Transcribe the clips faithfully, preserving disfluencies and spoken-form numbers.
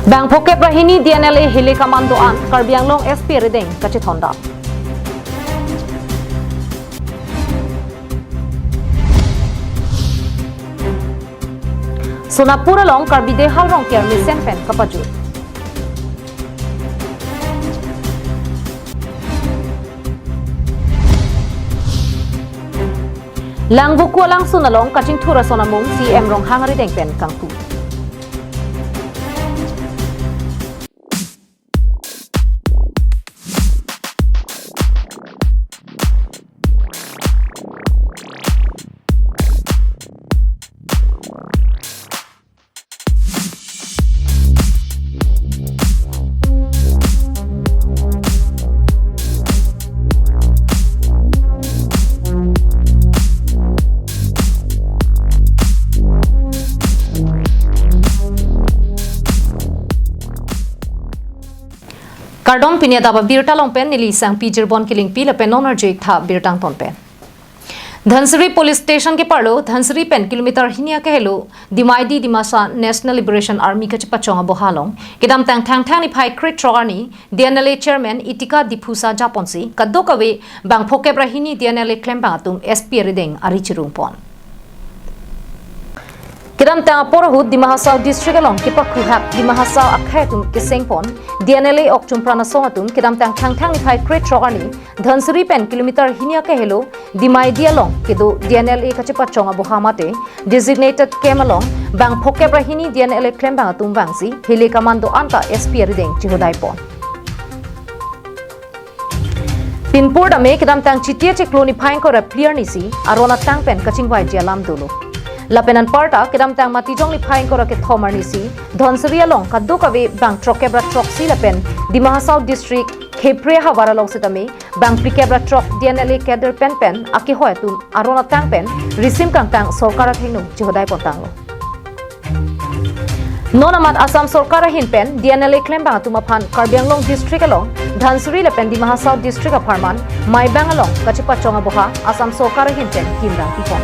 Bang phokep ra hini D N L A hile kaman do-an, Karbi Anglong S P arideng kachethondam. Sonapur along Karbi Dehal Rongker mesen pen kapajut. Langvoku alangsun along kachingthur ason amung C M Ronghang arideng pen kangpu. Kardom, pini adap abirta along pen neli Sangpi Jirbon Killingpi lapen non arju-ik tha birta angton pen. Dhansiri Police Station keparlo, Dhansiri pen kilometer hini akehelo, Dimaidi Dimasa National Liberation Army kachepachong aboha along kedamtang Thangthang niphai krethrok arni D N L A Chairman Itika Diphusa japonsi kadokave bang phokep ra hini D N L A klembang atum S P arideng ari chirungpon. Kedamtang apor ahut Dima Hasao District along kepakhuhap Dima Hasao akhei atum kesengpon D N L A okchum pran asong atum kedamtang Thangthang niphai krethrok arni Dhansiri pen kilometer hini akehelo Dimaidi along kedo D N L A kachepachong aboha mate designated camp along bang phokep ra hini D N L A klembang atum vangsi hile kaman do-an ta S P arideng chihodaipon. Pinpur dame kedamtang Chitia chiklo niphai ingkoi ra phli arnisi aron atang pen kachingvaiji alam dolo. Lapen anparta kedamtang Matijong niphai ingkoi ra kethom arnisi Dhansiri along kadokave bang throkkep ra throksi lapen Dima Hasao District Khepre havar along sitame bang phlikep ra throk D N L A cadre pen pen akehoi atum aron atang pen risim kangtang sorkar athengno chihodaipon tanglo. Non amat Assam sorkar ahin pen D N L A klembang atum aphan Karbi Anglong District along Dhansiri lapen Dima Hasao District apharman Maibang along kachepachong aboha Assam sorkar ahin pen kimrang pipon.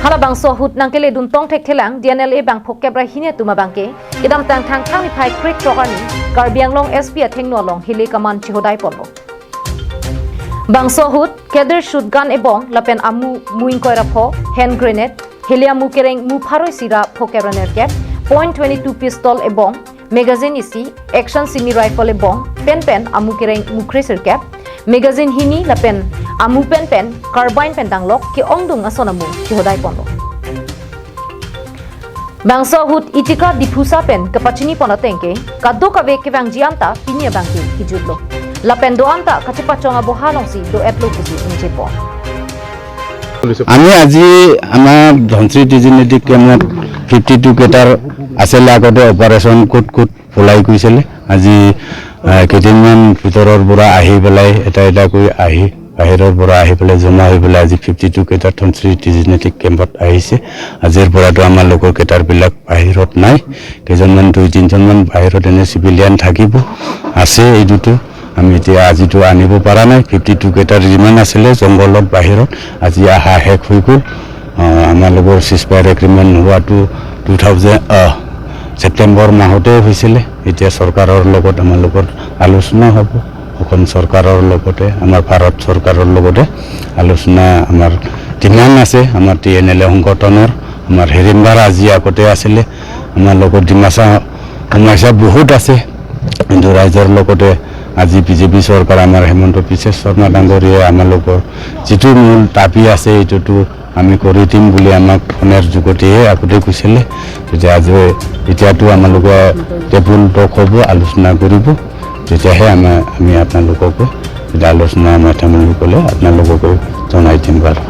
Halabangso ahut nangkeledun tong thekthelang D N L A bang phokep ra hini atum abangke kedamtang Thangthang niphai krethrok arni Karbi Anglong S P athengno along hile kaman chihodaiponlo. Bangso ahut, cadre shoot gun ebong lapen amu mu ingkoi ra pho, hand grenade, hile amu kereng mu pharo isi ra phokep ra nerkep, point twenty-two pistol ebong, magazine isi, action semi rifle ebong, pen pen amu kereng mu kresirkep, magazine hini lapen amu pen pen carbine pen danglok ke-ongdung ason amu chihodaiponlo. Bangso ahut Itika Diphusa pen kepachinipon atengke, kadokave kevangji anta pini abangke kijutlo. Lapen do-an ta kachepachong aboha alongsi do-etlo pusi ningjepon. আমি আজি আমাৰ ধনশ্ৰী ত্ৰিশ নেটিক কেম্পত fifty two cater আছিলে, আগতে অপাৰেশ্যন কুট কুট পলাই কৈছিলে। আজি, আহ, কেইদিনমান ভিতৰৰ পৰা আহি পেলাই এটা এটাকৈ আহি, বাহিৰৰ পৰা আহি পেলাই জমা হৈ পেলাই আজি ফিফটি টু কেটাৰ ধনশ্ৰী ত্ৰিশ নেটিক কেম্পত আহিছে। আজিৰ পৰাতো আমাৰ লগৰ কেটাৰবিলাক বাহিৰত নাই, কেইজনমান, দুই তিনিজনমান বাহিৰত এনে চিভিলিয়ান থাকিব, আছে এইটোতো। আমি এতিয়া আজিতো আনিব পৰা নাই, ফিফটি টু কেটাৰ যিমান আছিলে জংঘলত বাহিৰত, আজি আহা শেষ হৈ গ'ল। আহ, আমাৰ লগৰ চিজফায়াৰ এগ্ৰিমেণ্ট হোৱাটো টু থাউজেণ্ড, আহ, ছেপ্টেম্বৰ মাহতে হৈছিলে। এতিয়া চৰকাৰৰ লগত আমাৰ লগত আলোচনা হ'ব, অসম চৰকাৰৰ লগতে, আমাৰ ভাৰত চৰকাৰৰ লগতে আলোচনা। আমাৰ ডিমাণ্ড আছে, আমাৰ টি এন এল এ সংগঠনৰ, আমাৰ হেৰিম্বাৰ আজি আগতে আছিলে, আমাৰ লগত ডিমাচা সমস্যা বহুত আছে, কিন্তু ৰাইজৰ লগতে আজি বিজেপি চৰকাৰ, আমাৰ হিমন্ত বিশ্ব শৰ্মা ডাঙৰীয়াই আমাৰ লগৰ যিটো মূল দাবী আছে, এইটোতো আমি কৰি দিম বুলি আমাক ফোনৰ যোগেদিহে আগতে কৈছিলে। তেতিয়া আজি, এতিয়াতো আমালোকে টেবুল টক হ'ব, আলোচনা কৰিব, তেতিয়াহে আমাৰ, আমি আপোনালোককো তেতিয়া আলোচনা মাধ্যম বুলি ক'লে আপোনালোককো জনাই দিম বাৰু।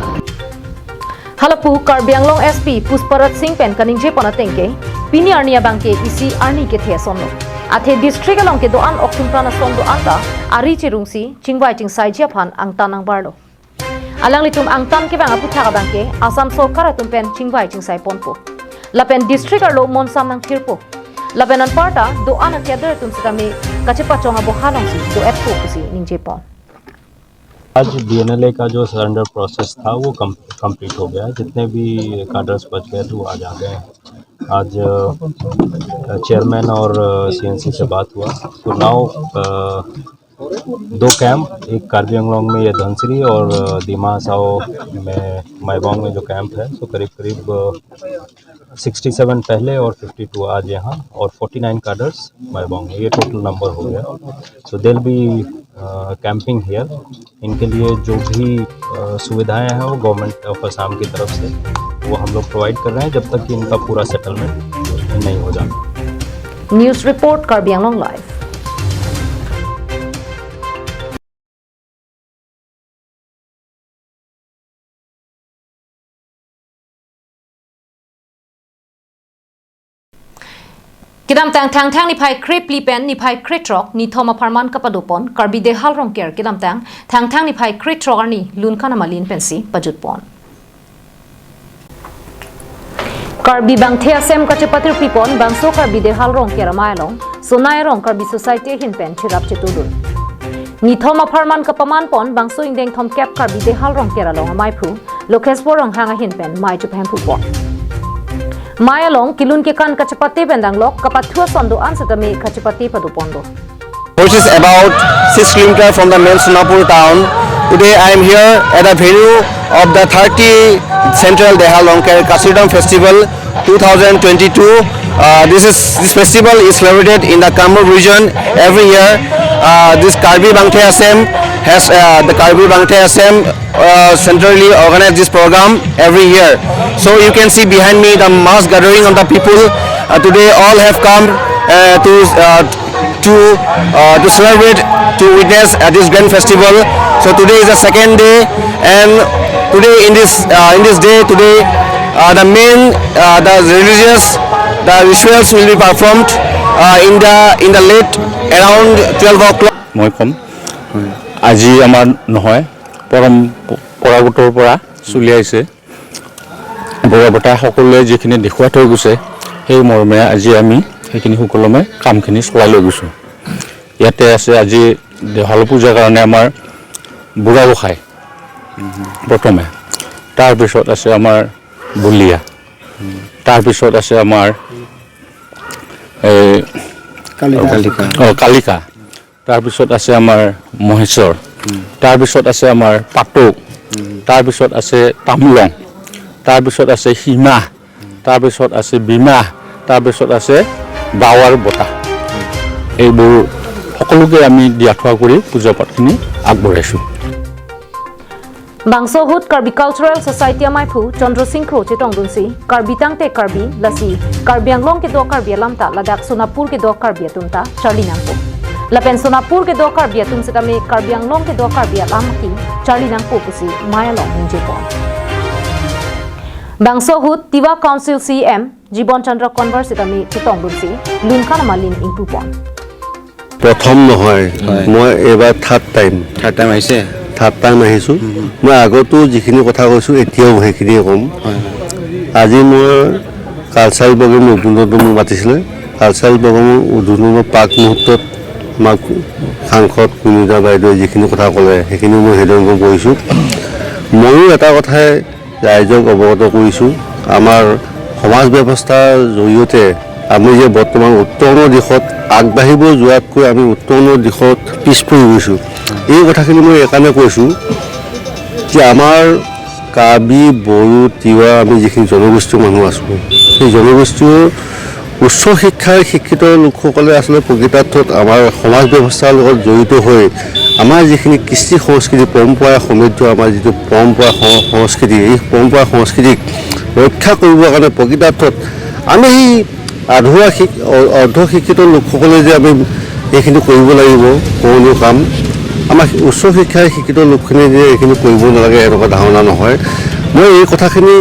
Halapu Karbi Anglong S P Pushparat Singh pen kaningjepon atengke, pini arni abangke isi arni kethe asonlo. Athe district along kedo-an okchum pran ason do-an ta ari chirungsi chingvai chingsaiji aphan angtan nangbarlo. Alanglitum angtan kevang aputhak abangke Assam sorkar atum pen chingvai chingsaiponpo. Lapen district arlo monsam nangthirpo. Lapen anparta do-an a-cadre atum sitame kachepachong aboha alongsi do-etpo pusi ningjepon. आज डीएनएलए का जो surrender process था, वो कम, कंप्लीट हो गया है। जितने भी काडर्स बच गए थे, वो आज आ गए हैं। आज चेयरमैन और सीएनसी से बात हुआ, तो नाउ दो कैंप, एक कार्बी आंगलोंग में ये धनसिरी और दिमा हासाओ में, मैबोंग में जो कैंप है, तो करीब करीब सिक्सटी सेवन पहले और फिफ्टी टू आज यहाँ और फोर्टी नाइन काडर्स मैबोंग में, ये टोटल नंबर हो गया। So they'll be camping here। इनके लिए जो भी सुविधाएं हैं वो गवर्नमेंट ऑफ असम की तरफ से वो हम लोग प्रोवाइड कर रहे हैं जब तक कि इनका पूरा सेटलमेंट नहीं हो जाता। News report, Karbi Anglong Live. Kedamtang Thangthang niphai krephli pen niphai krethrok Nithom apharman kapadopon Karbi Dehal Rongker kedamtang Thangthang niphai krethrok arni Lunkan Amalin pensi pajutpon. Karbi Bangthe Asem kachepatirpipon bangso Karbi Dehal Rongker amei along Sonai Rong Karbi Society ahin pen cherap chetudun. Nithom apharman kapamanpon bangso ingdeng thomkep Karbi Dehal Rongker along ameiphu Lokheswar Ronghang ahin pen mei chepahemphupon. Mei along kelun kekan kachepate pen danglok kapathu ason do-an setame kachepate padoponlo. Which is about six kilometer from the main Sonapur town. Today I am here at the venue of the thirty Central Dehal Rongker Kasirdam Festival two thousand twenty-two. Uh, this is, this festival is celebrated in the Kamrup region every year. Uh, this Karbi Bangthe Asem has, uh, the Karbi Bangthe Asem uh, centrally organize this program every year. So you can see behind me the mass gathering of the people. Uh, today all have come uh, to uh, to uh, to celebrate, to witness uh, this grand festival. So today is the second day, and today in this uh, in this day today, uh, the main uh, the religious, the rituals will be performed uh, in the in the late around twelve o'clock. মই ক'ম, আজি আমাৰ নহয়, পৰম্পৰাগতৰ পৰা চলি আহিছে। বুঢ়া বতাই সকলোৱে যিখিনি দেখুৱাই থৈ গৈছে, সেই মৰ্মে আজি আমি সেইখিনি সুকলমে কামখিনি চলাই লৈ গৈছোঁ। ইয়াতে আছে আজি দেহাল পূজাৰ কাৰণে আমাৰ বুঢ়া গোসাঁই প্ৰথমে, তাৰপিছত আছে আমাৰ বুলিয়া, তাৰপিছত আছে আমাৰ এই কালিকা। কালিকা। অ, কালিকা, তাৰপিছত আছে আমাৰ মহেশ্বৰ, তাৰপিছত আছে আমাৰ পাতক, তাৰপিছত আছে তামলং, তাৰপিছত আছে সীমা, তাৰপিছত আছে বিমা, তাৰপিছত আছে বাৱাৰ বতাহ। এইবোৰ সকলোকে আমি দিয়া থোৱা কৰি পূজা পাঠখিনি আগবঢ়াইছোঁ। Bangso ahut Karbi Cultural Society ameiphu Chandra Sing Kro chetongdunsi Karbi tangte Karbi lasi Karbi Anglong kedo Karbi alam ta ladak Sonapur kedo Karbi atum ta charli nangpo. Lapen Sonapur kedo Karbi atum setame Karbi Anglong kedo Karbi alam ke charli nangpo pusi mei along ningjepon. Bangso ahut Tiwa Council C M Jibon Chandra Konwar setame chetongdunsi Lunkan Amalin ingpupon. প্ৰথম নহয়, হয়। মই এইবাৰ third time. Third time আহিছে? Third time আহিছোঁ। মই আগতো যিখিনি কথা কৈছোঁ, এতিয়াও সেইখিনিয়ে ক'ম। হয়, হয়। আজি মই কালচাৰেল প্ৰগ্ৰেম উদ্বোধনটো মোক মাতিছিলে। কালচাৰেল প্ৰগ্ৰেমৰ উদ্বোধনৰ প্ৰাক মুহূৰ্তত আমাক সাংসদ কুমিতা বাইদেৱে যিখিনি কথা ক'লে, সেইখিনি মই হৃদয়ংগম কৰিছোঁ। ময়ো এটা কথাই ৰাইজক অৱগত কৰিছোঁ, আমাৰ সমাজ ব্যৱস্থাৰ জৰিয়তে আমি যে বৰ্তমান উত্তৰণৰ দিশত আগবাঢ়িব যোৱাতকৈ আমি উত্তৰণৰ দিশত পিছ পৰি গৈছোঁ। এই কথাখিনি মই এইকাৰণে কৈছোঁ যে আমাৰ কাৰ্বি, বড়ো, তিৱা, আমি যিখিনি জনগোষ্ঠীয় মানুহ আছোঁ, সেই জনগোষ্ঠীয় উচ্চ শিক্ষাৰে শিক্ষিত লোকসকলে আচলতে প্ৰকৃতাৰ্থত আমাৰ সমাজ ব্যৱস্থাৰ লগত জড়িত হৈ আমাৰ যিখিনি কৃষ্টি সংস্কৃতি, পৰম্পৰা সমৃদ্ধ আমাৰ যিটো পৰম্পৰা সং-, সংস্কৃতি, এই পৰম্পৰা সংস্কৃতিক ৰক্ষা কৰিবৰ কাৰণে প্ৰকৃতাৰ্থত আমি সেই আধৰুৱা শিক-, অ-, অৰ্ধ শিক্ষিত লোকসকলে যে আমি এইখিনি কৰিব লাগিব, কৰণীয় কাম, আমাৰ উচ্চ শিক্ষাৰে শিক্ষিত লোকখিনিয়ে যে এইখিনি কৰিব নালাগে, এনেকুৱা ধাৰণা নহয়। মই এই কথাখিনি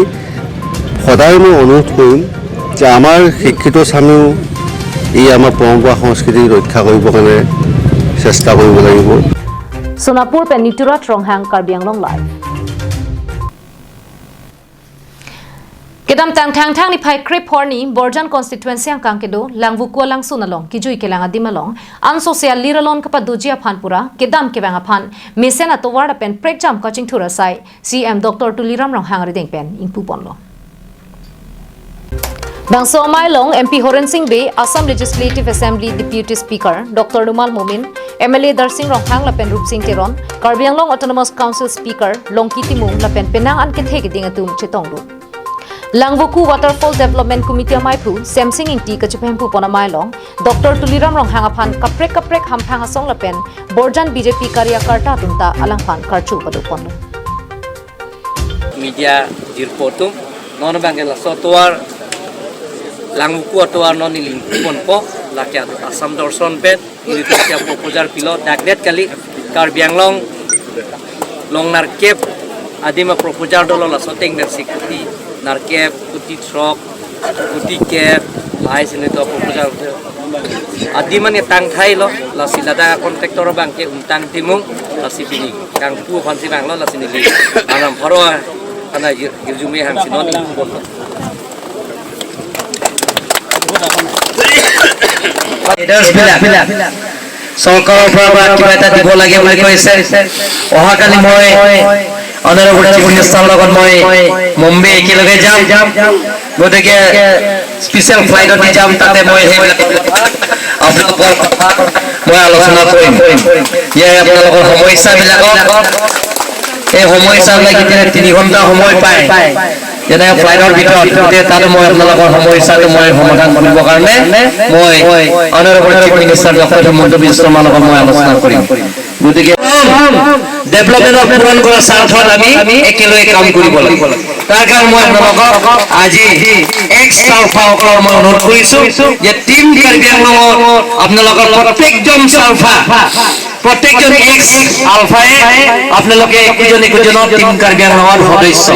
সদায় মই অনুৰোধ কৰিম যে আমাৰ শিক্ষিত চামেও এই আমাৰ পৰম্পৰা সংস্কৃতি ৰক্ষা কৰিবৰ কাৰণে চেষ্টা কৰিব লাগিব। Sonapur pen Niturat Ronghang, Karbi Anglong Live. Kedamtang Thangthang niphai krephorni Borjan constituency angkang kedo Langvoku alangsun along kejui kelang adim along ansose alir alon kapadoji aphan pura kedam kevang aphan mesen atovar lapen prekjam kachingthur asai C M Doctor Tuliram Ronghang arideng pen ingpuponlo. Bangso amei along M P Horen Sing Bey, Assam Legislative Assembly Deputy Speaker Doctor Numal Momin, M L A Darsing Ronghang lapen Rupsing Teron, Karbi Anglong Autonomous Council Speaker Longki Timung lapen penang an kethe keding atum chetongdun. Langvoku Waterfall Development Committee ameiphu Semsing Ingti kachepahemphu pon amei along Doctor Tuliram Ronghang aphan kaprek kaprek hamphang asong lapen Borjan B J P karyakarta atum ta alangphan karchu pado ponlo. Media jirpo atum, non abangke laso atovar, Langvoku atovar non neli ponpo, lake Assam Darshan pen, neli ta proposal pilo, dakdet kali, Karbi Anglong, long nerkep, adim aproposal dolo laso ateng pen si kuti nerkep, kuti throk, kuti kep, lahai si neli ta proposal. Adim an tangthailo, lasi ladak contractor abangke Umtang Timung, lasi pini kangpu aphan si vanglo, lasi neli aram pharo ana gir-, girjume hang si non ingpu ponlo. Leaders বিলাক চৰকাৰৰ পৰা বা কিবা এটা দিব লাগে বুলি কৈছে। অহাকালি মই অনাৰেবল চিফ মিনিষ্টাৰৰ লগত মই মুম্বাই একেলগে যাম। গতিকে স্পেচিয়েল ফ্লাইটত দি যাম, তাতে মই সেইবিলাক আপোনালোকৰ কথা মই আলোচনা কৰিম। ইয়াৰে আপোনালোকৰ সমস্যাবিলাকক, এই সমস্যাবিলাক এতিয়া তিনি ঘণ্টা সময় পায়, যেনে ফ্লাইটৰ ভিতৰত, গতিকে তাতে মই আপোনালোকৰ সমস্যাটো মই সমাধান কৰিবৰ কাৰণে মই honourable chief minister doctor Himanta বিশ্ব শৰ্মাৰ লগত মই আলোচনা কৰিম। গতিকে ডেভেলপমেণ্টক পূৰণ কৰাৰ স্বাৰ্থত আমি একেলগে কাম কৰিব লাগিব। তাৰ কাৰণে মই আপোনালোকক আজি এক্স চালফাসকলক মই অনুৰোধ কৰিছো যে টিম কাৰ্বি আংলঙত আপোনালোকৰ প্ৰত্যেকজন চালফা, প্ৰত্যেকজন এক্স আলফাই আপোনালোকে একোজন একোজনৰ টিম কাৰ্বি আংলঙৰ সদস্য।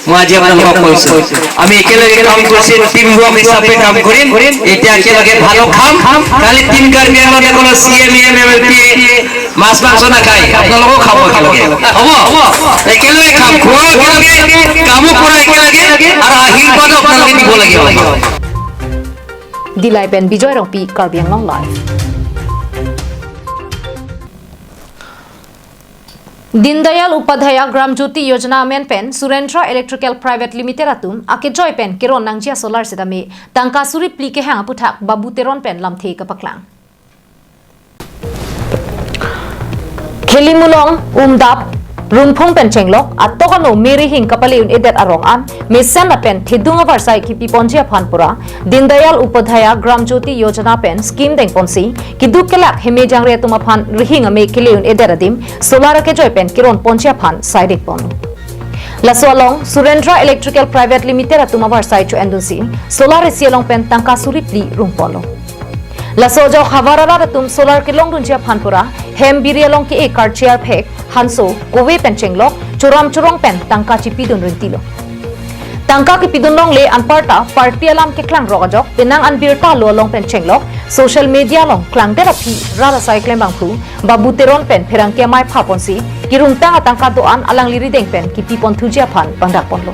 মই আজি আপোনালোকক কৈছো, আমি একেলগে কাম কৰিছে, টিম ৱৰ্ক হিচাপে কাম কৰিম। এতিয়া একেলগে ভালো খাম, কালি টিম কাৰ্বি আংলঙে ক'লো C M, E M, M L P মাছ মাংস নাখায়, আপোনালোকেও খাব একেলগে, হ'ব? একেলগে খাম, খোৱা একেলগে, কামো কৰা একেলগে, আৰু আশীৰ্বাদো আপোনালোকে দিব লাগিব। Dillai pen Bijoy Rongpi, Karbi Anglong Live. Dindayal Upadhyaya Gram Jyoti Yojana amen pen Surendra Electrical Private Limited atum akejoi pen keron nangji asolar setame tangka suri phli kehang aputhak Babu Teron pen lamthe kapaklang. Kheli Mulong, Umdap, Rumphung pen chenglok atok ano me rihing kapale un-edet arong an mesen lapen thedung avarsai kipi ponji aphan pura Dindayal Upadhyaya Gram Jyoti Yojana pen scheme dengponsi keduk kelak heme jangre atum aphan rihing ame kele un-edet adim solar akejoi pen keron ponji aphan sai dengpon. Laso along Surendra Electrical Private Limited atum avarsai cho-endunsi solar isi along pen tangka suri phli rungponlo. Laso ajok havar arat atum solar kelongdunji aphan pura hem biri along ke-e karchi arphek, hanso, kove pen chenglok, choram chorong pen tangka chipidun rintilo. Tangka kipidun longle anparta party alam keklang rok ajok penang an birta lo along pen chenglok social media along klangdet aphi rat asai klembangphu Babu Teron pen pherangke amei phaponsi kirungtang atangka do-an alangli rideng pen kipi ponthuji aphan pangdak ponlo.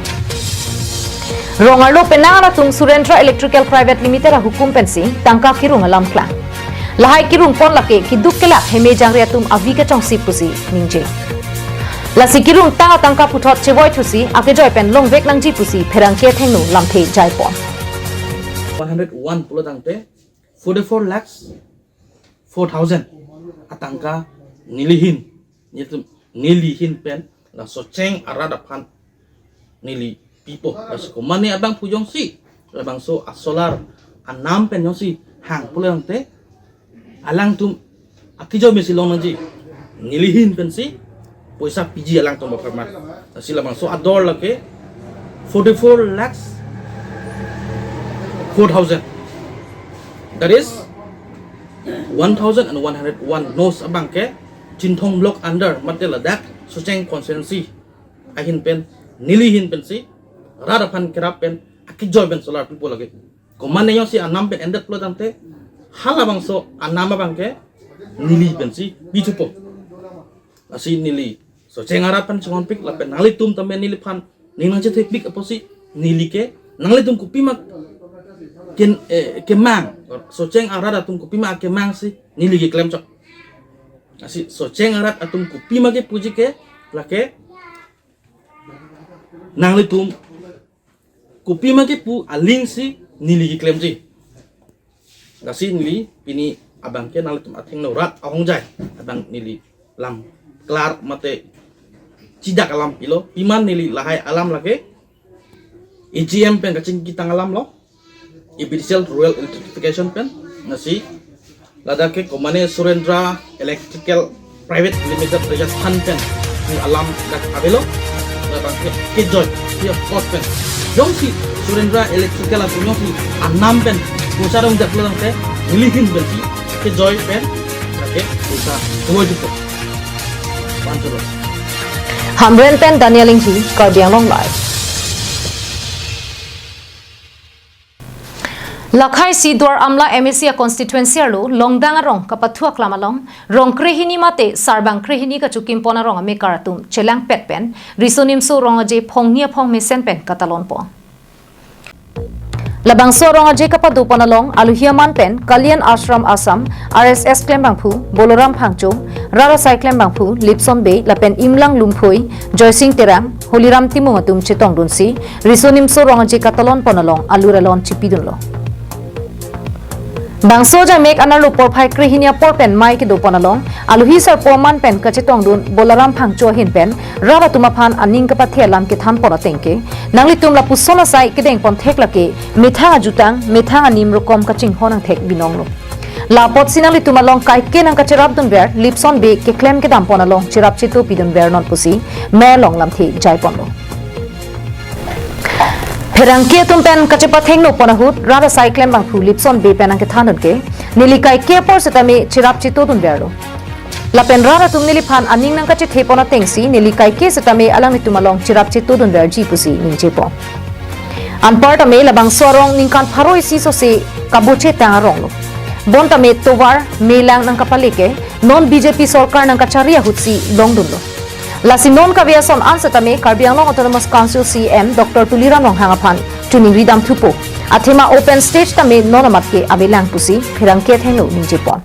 Rong arlo penang an atum Surendra Electrical Private Limited ahukum pensi tangka kirung alam klang. Lahai kirung pon lake keduk kelak heme jangre atum avi kachongsi pusi ningje. Lasi kirungtang atangka puthot chevoi thusi akejoi pen longvek nangji pusi pherangke athengno lamthe jaipon. One hundred one pulo tangte forty-four lakhs four thousand atangka nelihin, nelitum, nelihin pen laso cheng arat aphan neli pipo. Laso komane abangphu jongsi labangso asolar anam pen jongsi hang pulo tangte alangtum akejoi mesi long nangji, nelihin pensi poisa piji alangtum apharman. Lasi labangso ador lake forty-four lakhs four thousand. That is one thousand and one hundred one nos abangke Chinthong block under mate ladak Socheng constituency ahin pen nelihin pensi rat aphan kerap pen akejoi pen solar pipo lake. Komane jongsi anam pen endet pulo tangte halabangso anam abangke neli pensi pithupo. Lasi neli Socheng arat aphan chinghonpik lapen nanglitum tame neliphan ning nangchethepik apotsi neli ke nanglitum kopima ken, eh, kemang, Socheng arat atum kopima kemang si neli keklem chok. Lasi Socheng arat atum kopima kepuji ke lake nanglitum kopima kepu aling si neli keklemji. Lasi neli pini abangke nanglitum athengno rat ahongjai abang neli lam klar mate chidak alam pilo. Iman neli lahai alam lake A G M pen kachingkitang alam lo. A P D C L rural electrification pen. Lasi ladak ke komane Surendra Electrical Private Limited Rajasthan pen alam dak avelo. Labangke kejoi free of cost pen. Jongsi Surendra Electrical atum jongsi anam pen poisa dongjak lo tangte, neli ahin pensi kejoi pen lake poisa dua juta. Pantulo. Hamren pen Daniel Ingti, Karbi Anglong Live. Lakhai si Duar Amla M A C a constituency arlo Longdang arong kapathu aklam along rong krehini mate sarbang krehini kachukim pon arong amekar atum chelangpet pen Riso Nimso Rong Aje phongni aphong mesen pen katalon pon. Labangso arong aje kapado pon along aluhi aman pen Kalyan Ashram Assam, R S S klembangphu Boloram Phangcho, Rat Asai klembangphu Lipson Bey lapen Imlang Lumphoi, Joysing Terang, Holiram Timung atum chetongdunsi Riso Nimso Rong Aje katalon pon along alur alon chipidunlo. Bangso ajaimek anerlo porphai krehini apor pen mei kedo pon along aluhi sarpo aman pen kachetongdun Bolaram Phangcho ahin pen rat atum aphan aning kapathe alam kethan pon ateng ke, nanglitum lapuson asai kedeng pon thek lake methang ajutang, methang anim rokom kachinghon angthek binonglo. La apotsi nanglitum along kaike nangkacherapdunver Lipson Bey keklem kedam pon along cherap cheto pidunver non pusi mei along lamthe jai ponlo. Pherangke atum pen kachepathengno pon ahut Rat Asai klembangphu Lipson Bey pen nangkethandun ke, neli kaike apor setame cherap chetodunverlo. Lapen rat atum neliphan aning nangkachethe pon atengsi neli kaike setame alanglitum along cherap chetodunverji pusi ningje pon. Anparta me labangso arong ningkan pharo isi sose kaboche tang aronglo. Bonta me tovar melang nangkapale ke non B J P sorkar nangkachari ahutsi longdunlo. Lasi non kave ason an setame Karbi Anglong Autonomous Council C E M Doctor Tuliram Ronghang aphan choningri dam thupo. Athema open stage tame non amat ke avelang pusi pherangke athengno ningje pon.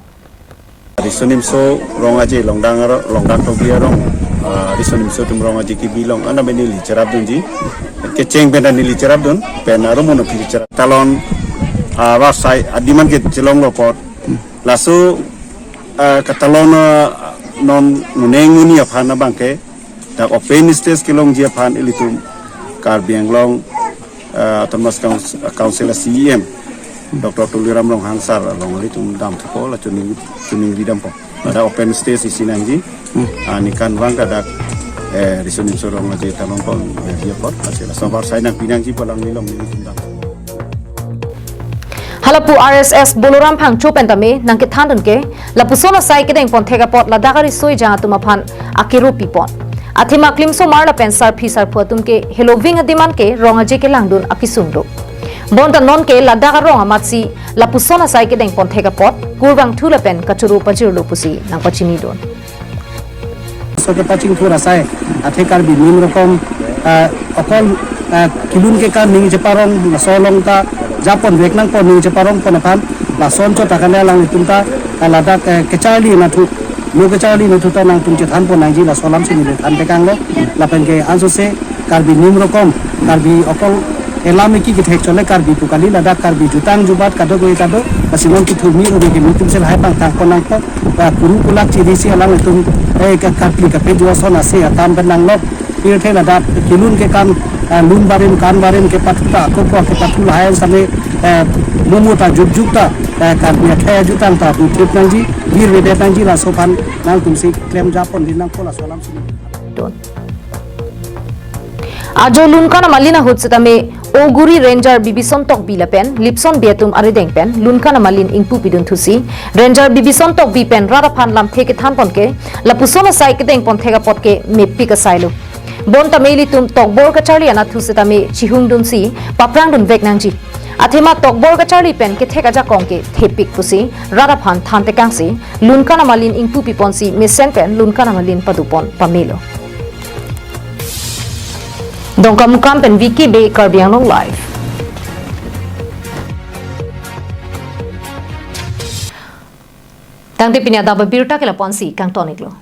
Riso Nimso Rong Aje Longdang aro, Longdang Tokbi arong, ah, Riso Nimso atum Rong Aje kebi along, ana beni neli cherapdunji. Kecheng pen neli cherapdun, pen arum mono neli cherap. Talon, ah, war sai, ah, demand ke chelonglo apot. Laso, ah, katalon, ah, non nguning nguni aphan abangke, dak open stage kelongji aphan ilitum Karbi Anglong, ah, Autonomous Council, Council a C E M, Doctor Tuliram Ronghang sir along ilitum dam thupo la choning, choningri dampo. Ada open stage isi nangji, ah, ningkan vang kadak, eh, Riso Nimso Rong Aje talon pon, eh, dia pon, hasil sabar sai nangpi nangji pu alanglilong nelitum dam. Halapu R S S Boloram Phangcho pen tame nangkethandun ke, lapuson asai kedeng pon thek apot ladak ariso ejang atum aphan akero pipon. Athema klimsomar lapen sarpi sarpo atum ke heloving a-demand ke Rong Aje kelangdun akesung do. Bonta non ke ladak arong amatsi lapuson asai kedeng pon thek apot kurvangthu lapen kachoro pajirlo pusi nangpachinidun. So kepachingthur asai, athe Karbi nim rokom, ah, okol, ah, kelun kekan ning cheparong, laso along ta japonvek nangpo ning cheparong pon aphan, lason chot akane alanglitum ta, ah, ladak, eh, kecharli anatthu, lo kecharli anatthu ta nangtum chethan pon nangji laso alamsi neli than tekanglo, lapen ke ansose Karbi nim rokom, Karbi okol elam eki kethek chole Karbi pu kali, ladak Karbi jutang jubat kado koi kado, lasi non kethurmi rode ke nelitum si lahai pangthang pon nangpo, ah, kuru kulak chiri si alanglitum, eh, ka Karbi kape juason ase atam pen nanglok, pirthe ladak kelun kekan, ah, lun barim kan barim kepathu ta, ako ko kepathu lahai same, eh, momo ta jukjuk ta, eh, Karbi akhei ajutang ta, bu trip nangji, bir vedet nangji laso aphan nangtum si klem japon din nangpo laso alamsi. Don. Ajo Lunkan amalin ahut setame Oguri Ranger Bibison Tokbi lapen Lipson Bey atum arideng pen Lunkan amalin ingpu pidun thusi Ranger Bibison Tokbi pen rat aphan lamthe kethan pon ke lapuson asai kedeng pon thek apot ke mepik asailo. Bonta me ilitum tokbor kacharli anatthu setame chihungdunsi paprangdunvek nangji. Athema tokbor kacharli pen kethek ajakong ke thepik pusi rat aphan than tekangsi Lunkan amalin ingpu piponsi mesen pen Lunkan amalin pado pon pamelo. Dongkamukam pen Vicky Bey, Karbi Anglong Live. Tangte pini adap abirta ke lapu-ansi kangton-iklo.